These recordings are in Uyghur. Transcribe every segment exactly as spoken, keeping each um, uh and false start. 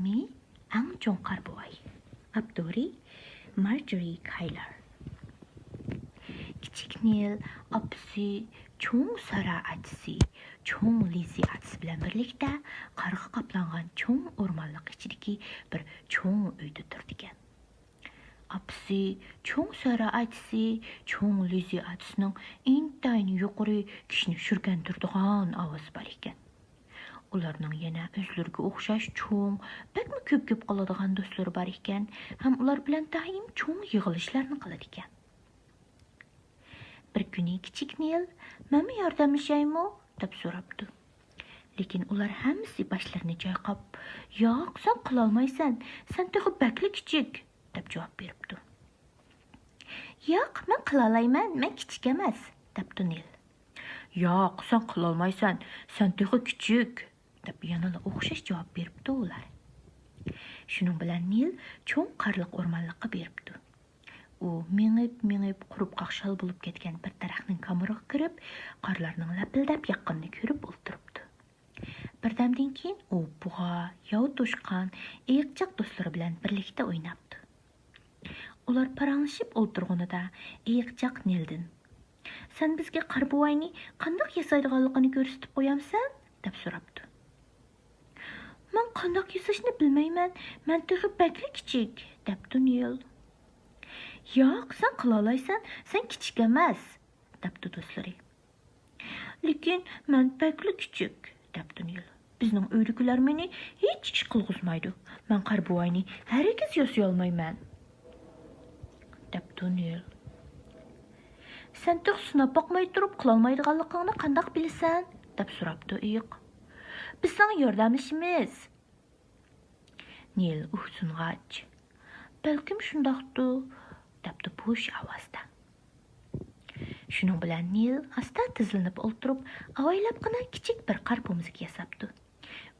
مى ئەڭ چوڭ قارا بوۋاي. ئاپتورى مارجورى كايلار. كىچىك نىل ئاپىسى چوڭ سارا ئاچىسى، چوڭ لىزى ئاچىسى بىلەن بىرلىكتە قارغا قاپلانغان چوڭ ئورمانلىق ئىچىدىكى بىر چوڭ ئۆيدە تۇرىدىكەن. ئاپىسى چوڭ سارا ئاچىسى، چوڭ لىزى ئاچىسىنىڭ ئىنتايىن يۇقىرى، كىشىنى شۈركەندۈرىدىغان ئاۋازى بار ئىكەن. ئۇلارنىڭ يەنە ئۆزلىرىگە ئوخشاش چوڭ، بەكمۇ كۆپ گەپ قىلىدىغان دوستلىرى بار ئىكەن ھەم ئۇلار بىلەن دائىم چوڭ يىغىلىشلارنى قىلىدىكەن. بىر كۈنى كىچىك نىل، «مەنمۇ ياردەملىشەيمۇ؟» دەپ سوراپتۇ. لېكىن ئۇلار ھەممىسى باشلىرىنى چايقاپ، «ياق، سەن قىلالمايسەن، سەن تېخى بەكلا كىچىك» دەپ جاۋاب بېرىپتۇ. «ياق، مەن قىلالايمەن، مەن كىچىك ئەمەس» دەپتۇ نىل. «ياق، سەن قىلالمايسەن، سەن تېخى كىچىك» دەپ يەنىلا ئوخشاش جاۋاب بېرىپتۇ ئۇلار. شۇنىڭ بىلەن نىل چوڭ قارلىق ئورمانلىققا بېرىپتۇ. ئۇ مېڭىپ-مېڭىپ قۇرۇپ قاقشال بولۇپ كەتكەن بىر دەرەخنىڭ كامىرىغا كىرىپ، قارلارنىڭ لەپىلدەپ ياغقىنىنى كۆرۈپ ئولتۇرۇپتۇ. بىردەمدىن كېيىن ئۇ بۇغا، ياۋا توشقان، ئېيىقچاق دوستلىرى بىلەن بىرلىكتە ئويناپتۇ. ئۇلار پاراڭلىشىپ ئولتۇرغىنىدا ئېيىقچاق نىلدىن، «سەن بىزگە قارا بوۋاينى قانداق ياسايدىغانلىقىنى كۆرسىتىپ قويامسەن؟» دەپ سوراپتۇ. «مەن قانداق ياساشنى بىلمەيمەن، مەن تېخى بەكلا كىچىك» دەپتۇ نىل. «ياق، سەن قىلالايسەن، سەن كىچىك ئەمەس» دەپتۇ دوستلىرى. «لېكىن مەن بەكلا كىچىك» دەپتۇ نىل. «بىزنىڭ ئۆيدىكىلەر مېنى ھېچ ئىش قىلغۇزمايدۇ. مەن قارا بوۋاينى ھەرگىز ياسىيالمايمەن» دەپتۇ نىل. «سەن تېخى سىناپ باقماي تۇرۇپ قىلالمايدىغانلىقىڭنى قانداق بىلىسەن؟» دەپ سوراپتۇ ئېيىق. «بىز ساڭا ياردەملىشىمىز» نىل ئۇھسۇنغاچ، «بەلكىم شۇنداقتۇ» دەپتۇ بوش ئاۋازدا. شۇنىڭ بىلەن نىل ئاستا تىزلىنىپ ئولتۇرۇپ، ئاۋايلاپقىنا كىچىك بىر قار پومزىكى ياساپتۇ.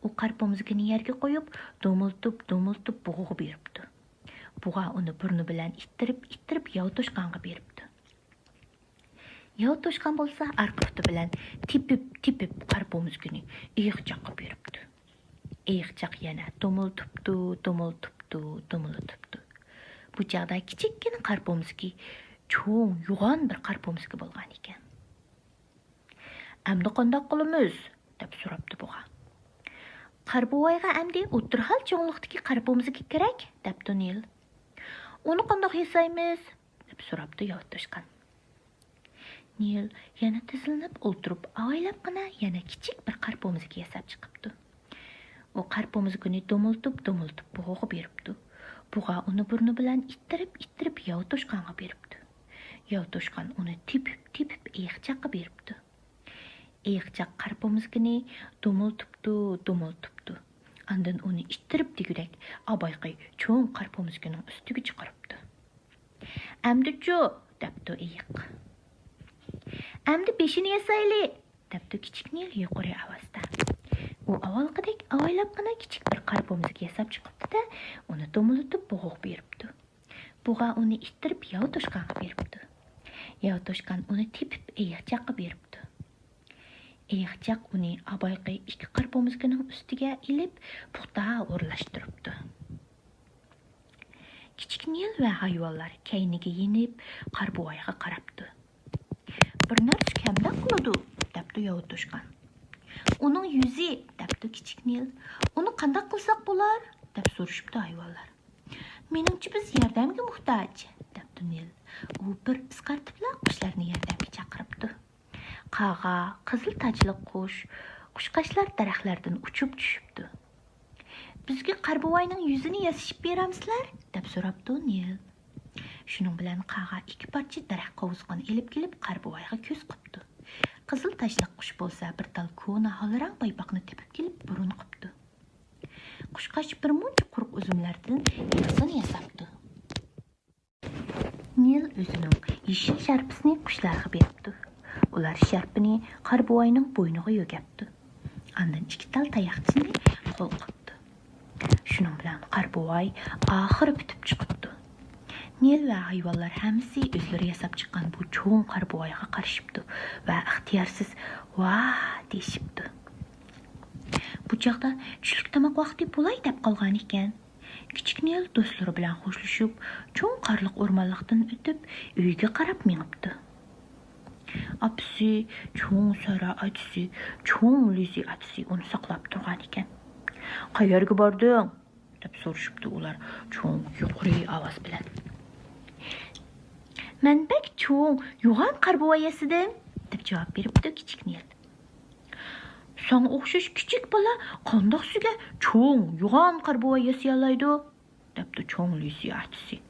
ئۇ قار پومزىكىنى يەرگە قويۇپ، دومۇلتۇپ، دومۇلتۇپ بۇغىغا بېرىپتۇ. بۇغا ئۇنى بۇرنى بىلەن ئىتتىرىپ، ئىتتىرىپ ياۋا توشقانغا بېرىپتۇ. ياۋا توشقان بولسا ئارقا پۇتى بىلەن تېپىپ، تېپىپ قار پومزىكىنى ئېيىقچاققا بېرىپتۇ. ئېيىقچاق يەنە دومۇلتۇپتۇ، دومۇلتۇپتۇ، دومۇلتۇپتۇ. بۇ چاغدا كىچىككىنە قار پومزىكى چوڭ، يوغان بىر قار پومزىكى بولغان ئىكەن. «ئەمدى قانداق قىلىمىز؟» دەپ سوراپتۇ بۇغا. «قارا بوۋايغا ئەمدى ئوتتۇرا ھال چوڭلۇقتىكى قار پومزىكى كېرەك» دەپتۇ نىل. «ئۇنى قانداق ياسايمىز؟» دەپ سوراپتۇ ياۋا توشقان. نىل يەنە تىزلىنىپ ئولتۇرۇپ، ئاۋايلاپقىنا يەنە كىچىك بىر قار پومزىكى ياساپ چىقىپتۇ. ئۇ قار پومزىكىنى دومۇلتۇپ، دومۇلتۇپ بۇغىغا بېرىپتۇ. بۇغا ئۇنى بۇرنى بىلەن ئىتتىرىپ، ئىتتىرىپ ياۋا توشقانغا بېرىپتۇ. ياۋا توشقان ئۇنى تېپىپ، تېپىپ ئېيىقچاققا بېرىپتۇ. ئېيىقچاق قار پومزىكىنى دومۇلتۇپتۇ، دومۇلتۇپتۇ. ئاندىن ئۇنى ئىتتىرىپ دېگۈدەك ئابايقى چوڭ قار پومزىكىنىڭ ئۈستىگە چىقىرىپتۇ. «ئەمدىچۇ؟» دەپتۇ ئېيىق. «ئەمدى بېشىنى ياسايلى!» دەپتۇ كىچىك نىل يۇقىرى ئاۋازدا. ئۇ ئاۋۋالقىدەك ئاۋايلاپقىنا كىچىك بىر قار پومزىكى ياساپ چىقىپتۇ-دە، ئۇنى دومىلىتىپ بۇغىغا بېرىپتۇ. بۇغا ئۇنى ئىتتىرىپ ياۋا توشقانغا بېرىپتۇ. ياۋا توشقان ئۇنى تېپىپ ئېيىقچاققا بېرىپتۇ. ئېيىقچاق ئۇنى ئابايقى ئىككى قار پومزىكىنىڭ ئۈستىگە ئېلىپ پۇختا ئورۇنلاشتۇرۇپتۇ. كىچىك نىل ۋە ھايۋانلار كەينىگە يېنىپ قارا بوۋايغا قاراپتۇ. «بىر نەرسە كەمدەك قىلىدۇ» دەپتۇ ياۋا توشقان. «ئۇنىڭ يۈزى» دەپتۇ كىچىك نىل. «ئۇنى قانداق قىلساق بولار؟ دەپ سورىشىپتۇ ھايۋانلار. «مېنىڭچە بىز ياردەمگە موھتاج» دەپتۇ نىل. ئۇ بىر ئىسقارتىپلا قۇشلارنى ياردەمگە چاقىرىپتۇ. قاغا، قىزىل تاجلىق قۇش، قۇشقاچلار دەرەخلەردىن ئۇچۇپ چۈشۈپتۇ. «بىزگە قارا بوۋاينىڭ يۈزىنى ياسىشىپ بېرەمسىلەر؟» دەپ سوراپتۇ نىل. شۇنىڭ بىلەن قاغا ئىككى پارچە دەرەخ قوۋزىقىنى ئېلىپ كېلىپ قارا بوۋايغا كۆز قىپتۇ. قىزىل تاجلىق قۇش بولسا بىر تال كونا ھالراڭ بايپاقنى تېپىپ كېلىپ بۇرۇن قىپتۇ. قۇشقاچ بىر مۇنچە قۇرۇق ئۈزۈملەردىن ياسىنى ياساپتۇ. نىل ئۆزىنىڭ يېشىل شارپىسىنى قۇشلارغا بېرىپتۇ. ئۇلار شارپىنى قارا بوۋاينىڭ بوينىغا يۆگەپتۇ. ئاندىن ئىككى تال تاياقچىنى قول قىپتۇ. شۇنىڭ بىلەن قارا بوۋاي ئاخىرى پۈتۈپ چىقىپتۇ. نىل ۋە ھايۋانلار ھەممىسى ئۆزلىرى ياساپ چىققان بۇ چوڭ قارا بوۋايغا قارىشىپتۇ ۋە ئىختىيارسىز «ۋاھ!» دېيىشىپتۇ. بۇ چاغدا چۈشلۈك تاماق ۋاقتى بولاي دەپ قالغان ئىكەن. كىچىك نىل دوستلىرى بىلەن خوشلىشىپ، چوڭ قارلىق ئورمانلىقتىن ئۆتۈپ، ئۆيىگە قاراپ مېڭىپتۇ. ئاپىسى، چوڭ سارا ئاچىسى، چوڭ لۈزى ئاچىسى ئۇنى ساقلاپ تۇرغان ئىكەن. «قەيەرگە باردىڭ؟» دەپ سورىشىپتۇ ئۇلار چوڭ يۇقىرى ئاۋاز بىلەن. «مەن بەك چوڭ، يوغان قارا بوۋاي ياسىدىم» دەپ جاۋاب بېرىپتۇ كىچىك نىل. «ساڭا ئوخشاش كىچىك بالا قانداق سۈيىگە چوڭ، يوغان قارا بوۋاي ياسىيالايدۇ؟» دەپتۇ چوڭ لۈزى ئاچىسى.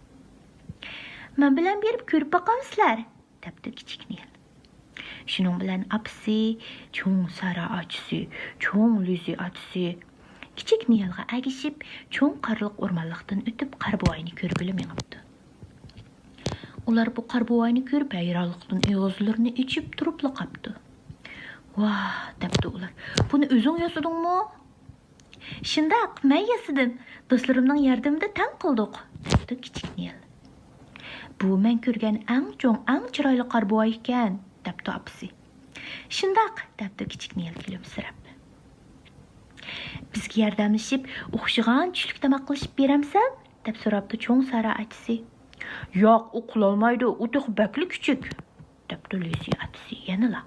«مەن بىلەن بېرىپ كۆرۈپ باقامسىلەر؟» دەپتۇ كىچىك نىل. شۇنىڭ بىلەن ئاپىسى، چوڭ سارا ئاچىسى، چوڭ لۈزى ئاچىسى كىچىك نىلغا ئەگىشىپ، چوڭ قارلىق ئورمانلىقتىن ئۆتۈپ، قارا بوۋاينى كۆرگىلى مېڭىپتۇ. ئۇلار بۇ قارا بوۋاينى كۆرۈپ، ھەيرانلىقتىن ئېغىزلىرىنى ئېچىپ تۇرۇپلا قاپتۇ. «ۋاھ!» دەپتۇ ئۇلار، «بۇنى ئۆزۈڭ ياسىدىڭمۇ؟» «شۇنداق، مەن ياسىدىم. دوستلىرىمنىڭ ياردىمىدە تەڭ قىلدۇق» دەپتۇ كىچىك نىل. «بۇ مەن كۆرگەن ئەڭ چوڭ، ئەڭ چىرايلىق قارا بوۋاي ئىكەن» دەپتۇ ئاپىسى. «شۇنداق» دەپتۇ كىچىك نىل كۈلۈمسىرەپ. «بىزگە ياردەملىشىپ، ئوخشىغان چۈشلۈك تاماق قىلىشىپ بېرەمسەن؟» دەپ سوراپتۇ چوڭ سارا ئاچىسى. «ياق، ئۇ قىلالمايدۇ، ئۇ تېخى بەكلا كىچىك» دەپتۇ لۈزى ئاچىسى يەنىلا.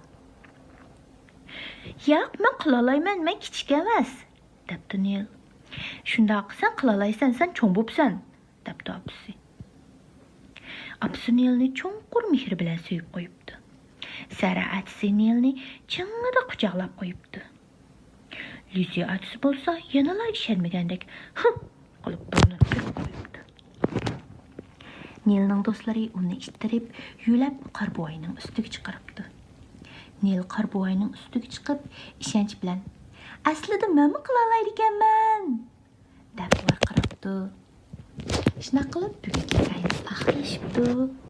«ياق، مەن قىلالايمەن، مەن كىچىك ئەمەس» دەپتۇ نىل. «شۇنداق، سەن قىلالايسەن، سەن چوڭ بوپسەن» دەپتۇ ئاپىسى. ئاپىسى نىلنى چوڭقۇر مېھرى بىلەن سۆيۈپ قويۇپتۇ. سارا ئاچىسى نىلنى چىڭڭىدە قۇچاقلاپ قويۇپتۇ. لۈزى ئاچىسى بولسا يەنىلا ئىشەنمىگەندەك «ھىم» قىلىپ بۇرنىنى قىرىپ قويۇپتۇ. نىلنىڭ دوستلىرى ئۇنى ئىتتىرىپ، يۆلەپ قارا بوۋاينىڭ ئۈستىگە چىقىرىپتۇ. نىل قارا بوۋاينىڭ ئۈستىگە چىقىپ، ئىشەنچ بىلەن «ئەسلىدە مەنمۇ قىلالايدىكەنمەن» دەپ ۋارقىراپتۇ. شۇنداق قىلىپ بۈگۈنكى ھېكايىمىز ئاخىرلىشىپتۇ.